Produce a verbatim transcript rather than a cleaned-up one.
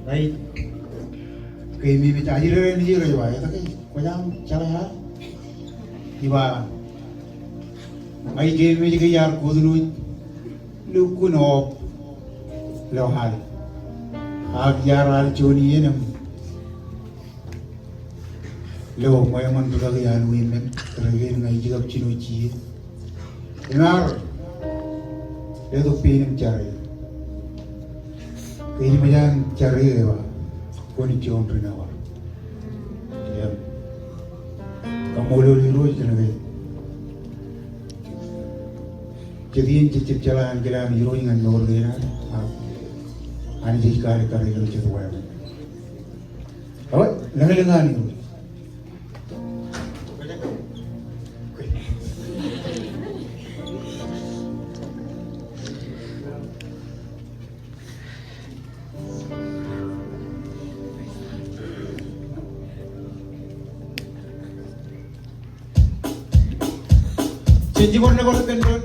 Right. Keememej ajri ro nejū rej ba, etke kwōjañ jeḷā al? Iba, ña ij keememej ke iar kōtḷọk lukkuun oop ilo al. Ak iar al juon iien im lo ṃweo ṃōn rūkaki an win men, rūkaki ña ij kab jino jijet. Im ear letok pein im jar eō. Ke ij mejān jar eō eba, kwōn juon ri nōbar. Im kaṃṃoolol Irooj kōn ke jet iien jej jab jeḷā ankilaan Irooj ñan mour kein ad, ak Anij ej kaalikkar ilo jet wāween. Awa, lōñlōñ an Irooj. Jen jibwe ṇe bar pen bar